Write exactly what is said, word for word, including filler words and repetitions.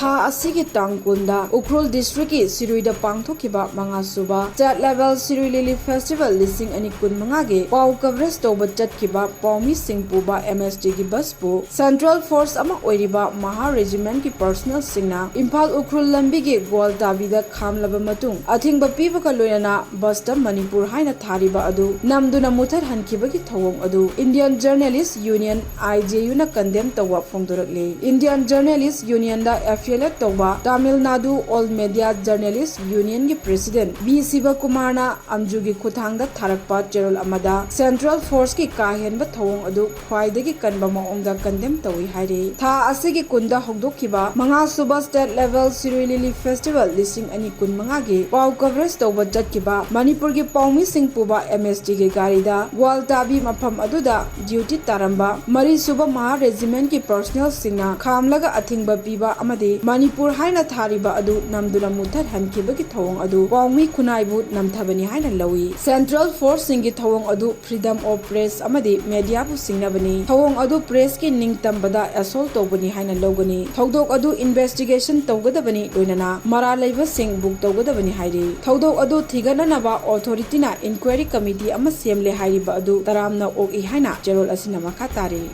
ꯊꯥ ꯑꯁꯤꯒꯤ ꯇꯥꯡ ꯀꯨꯟꯗ ꯎꯈ꯭ꯔꯨꯜ ꯗꯤꯁꯇ꯭ꯔꯤꯛꯀꯤ ꯁꯤꯔꯨꯏꯗ ꯄꯥꯡꯊꯣꯛꯈꯤꯕ ꯃꯉꯥ ꯁꯨꯕ State Level Sirui Lily Festival ꯂꯤꯁꯤꯡ ꯑꯅꯤ ꯀꯨꯟ ꯃꯉꯥꯒꯤ ꯄꯥꯎ ꯀꯚꯔꯦꯖ ꯇꯧꯕ ꯆꯠꯈꯤꯕ ꯄꯥꯎꯃꯤꯁꯤꯡ ꯄꯨꯕ M S T ꯒꯤ ꯕꯁꯄꯨ Central Force ꯑꯃ ꯑꯣꯏꯔꯤꯕ ꯃꯍꯥ ꯔꯦꯖꯤꯃꯦꯟꯠꯀꯤ ꯄꯔꯁꯅꯦꯜꯁꯤꯡꯅ ꯏꯝꯐꯥꯜ ꯎꯈ꯭ꯔꯨꯜ ꯂꯝꯕꯤꯒꯤ ꯒ꯭ꯋꯥꯜꯇꯥꯕꯤꯗ ꯈꯥꯝꯂꯕ ꯃꯇꯨꯡ ꯑꯊꯤꯡꯕ ꯄꯤꯕꯒ ꯂꯣꯏꯅꯅ ꯕꯁꯇ ꯃꯅꯤꯄꯨꯔ ꯍꯥꯏꯅ ꯊꯥꯔꯤꯕ ꯑꯗꯨ ꯅꯝꯗꯨꯅ ꯃꯨꯊꯠꯍꯟꯈꯤꯕꯒꯤ ꯊꯧꯑꯣꯡ ꯑꯗꯨ Indian Journalist Union, I J U ꯅ ꯀꯟꯗꯦꯝ ꯇꯧꯕ ꯐꯣꯡꯗꯣꯔꯛꯂꯤ꯫ Indian Journalist Union ꯗ affiliate ꯇꯧꯕ Tamil Nadu All Media Journalist Union ꯒꯤ president B ꯁꯤꯕꯀꯨꯃꯥꯔꯅ ꯑꯝꯖꯨꯒꯤ ꯈꯨꯠꯊꯥꯡꯗ ꯊꯥꯔꯛꯄ ꯆꯦꯔꯣꯜ ꯑꯃꯗ Central Force ꯀꯤ ꯀꯥ ꯍꯦꯟꯕ ꯊꯧꯑꯣꯡ ꯑꯗꯨ ꯈ꯭ꯋꯥꯏꯗꯒꯤ ꯀꯟꯕ ꯃꯑꯣꯡꯗ ꯀꯟꯗꯦꯝ ꯇꯧꯏ ꯍꯥꯏꯔꯤ꯫ ꯊꯥ ꯑꯁꯤꯒꯤ ꯀꯨꯟꯗ ꯍꯧꯗꯣꯛꯈꯤꯕ ꯃꯉꯥ ꯁꯨꯕ State Level Sirui Lily Festival ꯂꯤꯁꯤꯡ ꯑꯅꯤ ꯀꯨꯟ ꯃꯉꯥꯒꯤ ꯄꯥꯎ ꯀꯚꯔꯦꯖ ꯇꯧꯕ ꯆꯠꯈꯤꯕ ꯃꯅꯤꯄꯨꯔꯒꯤ ꯄꯥꯎꯃꯤꯁꯤꯡ ꯄꯨꯕ M S T ꯒꯤ ꯒꯥꯔꯤꯗ ꯒ꯭ꯋꯥꯜꯇꯥꯕꯤ ꯃꯐꯝ ꯑꯗꯨꯗ duty ꯇꯥꯔꯝꯕ ꯃꯔꯤ ꯁꯨꯕ ꯃꯍꯥ ꯔꯦꯖꯤꯃꯦꯟꯠꯀꯤ ꯄꯔꯁꯅꯦꯜꯁꯤꯡꯅ ꯈꯥꯝꯂꯒ ꯑꯊꯤꯡꯕ ꯄꯤꯕ ꯑꯃꯗꯤ ꯃꯅꯤꯄꯨꯔ ꯍꯥꯏꯅ ꯊꯥꯔꯤꯕ ꯑꯗꯨ ꯅꯝꯗꯨꯅ ꯃꯨꯊꯠꯍꯟꯈꯤꯕꯒꯤ ꯊꯧꯑꯣꯡ ꯑꯗꯨ ꯄꯥꯎꯃꯤ ꯈꯨꯟꯅꯥꯏꯕꯨ ꯅꯝꯊꯕꯅꯤ ꯍꯥꯏꯅ ꯂꯧꯏ꯫ Central Force ꯁꯤꯡꯒꯤ ꯊꯧꯑꯣꯡ ꯑꯗꯨ freedom of press ꯑꯃꯗꯤ media ꯕꯨ ꯁꯤꯡꯅꯕꯅꯤ꯫ ꯊꯧꯑꯣꯡ ꯑꯗꯨ press ꯀꯤ ꯅꯤꯡꯇꯝꯕꯗ assault ꯇꯧꯕꯅꯤ ꯍꯥꯏꯅ ꯂꯧꯒꯅꯤ꯫ ꯊꯧꯗꯣꯛ ꯑꯗꯨ investigation ꯇꯧꯒꯗꯕꯅꯤ, ꯂꯣꯏꯅꯅ ꯃꯔꯥꯜ ꯂꯩꯕꯁꯤꯡ book ꯇꯧꯒꯗꯕꯅꯤ ꯍꯥꯏꯔꯤ꯫ ꯊꯧꯗꯣꯛ ꯑꯗꯨ ꯊꯤꯒꯠꯅꯅꯕ authority ꯅ inquiry committee ꯑꯃ ꯁꯦꯝꯂꯦ ꯍꯥꯏꯔꯤꯕ ꯑꯗꯨ ꯇꯔꯥꯝꯅ ꯑꯣꯛꯏ ꯍꯥꯏꯅ ꯆꯦꯔꯣꯜ ꯑꯁꯤꯅ ꯃꯈꯥ ꯇꯥꯔꯤ꯫